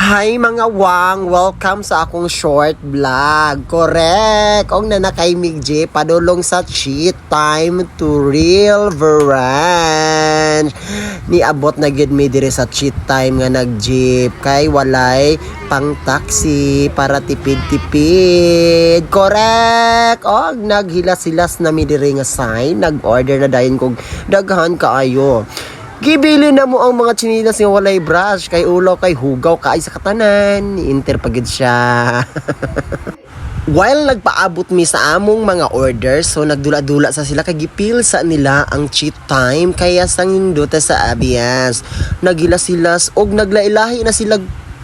Hi, mga wang! Welcome sa akong short vlog. Correct! Og naa na kay mig jeep, padulong sa Cheat Time to Real Branch. Niabot na gyud mi diri sa Cheat Time nga nag-jeep kay walay pang taxi para tipid-tipid. Correct! Og naghilas-hilas na mi diri nga sign. Nag-order na dayon kog daghan kaayo. Gibili na mo ang mga tsinilas nga walay brush kay ulo kay hugaw kaay sa katanan. Ni-enter pa gid siya. While nagpaabot mi sa among mga orders, so nagdula-dula sa sila kay gipil sa nila ang Cheat Time kaya sang hindota sa ambience. Naghilas-hilas og naglailahi na sila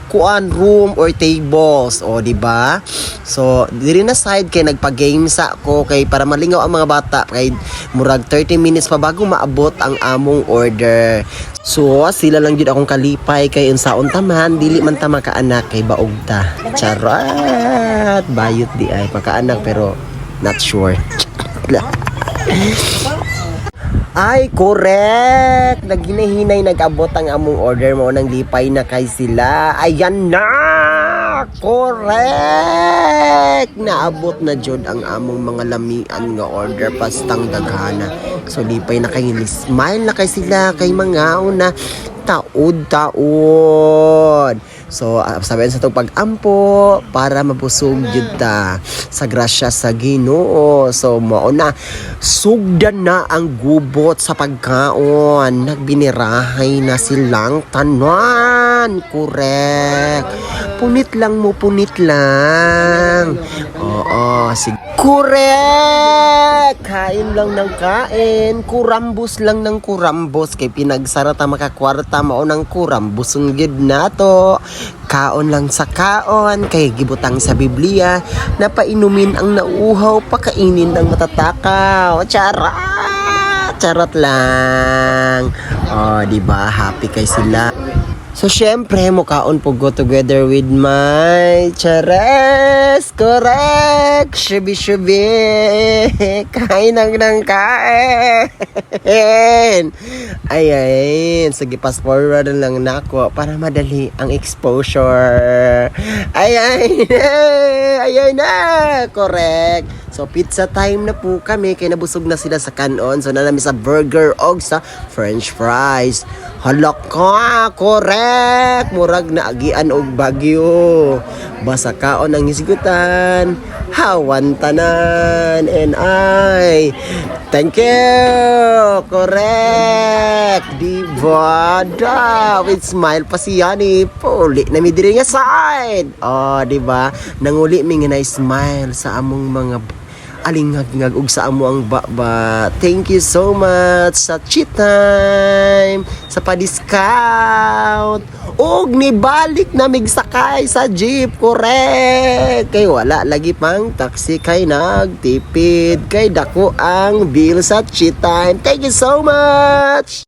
kuan room or tables, o di ba? So diri na side kay nagpa-game sa ko kay para malingaw ang mga bata kay murag 30 minutes pa bago maabot ang among order. So sila lang jud akong kalipay kay unsaon ta man, dili man ta makaanak kay baog ta. Charot, bayot di ay makaanak pero not sure. Ay, correct! Naghinay-hinay nag-abot ang among order mo nang lipay na kay sila. Ayan na! Correct! Naabot na jud ang among mga lamian nga order pastang daghana. So lipay na kay, smile na kay sila kay mga una taod-taod. So, sabi sa itong pag-ampo para mabusog jud ta sa grasya sa Ginoo. So, mao na sugdan na ang gubot sa pagkaon. Nagbinirahay na silang tanan. Correct. Punit lang mo, punit lang. Oo, sige. Correct! Kain lang ng kain. Kurambos lang ng kurambos. Kay pinagsarata makakwarta mao ng kurambos ang gid nato. Kaon lang sa kaon. Kay gibutang sa Biblia na painumin ang nauhaw, pakainin ang matatakaw. Charot! Charot lang. Oh, di ba? Happy kay sila. So, syempre, mukaon po go together with my chares. Correct! Shubi shubi! Kain ang ng kain! Ay, ay. Sige, fast forward na lang nako para madali ang exposure. Ay, ay, ay, ay na! Correct! So, pizza time na po kami. Kaya nabusog na sila sa kanon. So, naa na mi sa burger og sa french fries. Hala ka! Correct! Murag na agian og bagyo. Basa kaon ang hisgutan. Hawan tanan. And I, thank you! Correct! Di ba? Da! With smile pa si Yani. Puli na mi diri nga side. Oh, di ba? Nanguli mi nga na smile sa among mga alingag-ngag ug sa amo ang baba. Thank you so much sa Cheat Time, sa pa-discount. Ug nibalik na mig sakay sa jeep, correct. Kay wala lagi pang taxi kay nagtipid kay dako ang bill sa Cheat Time. Thank you so much.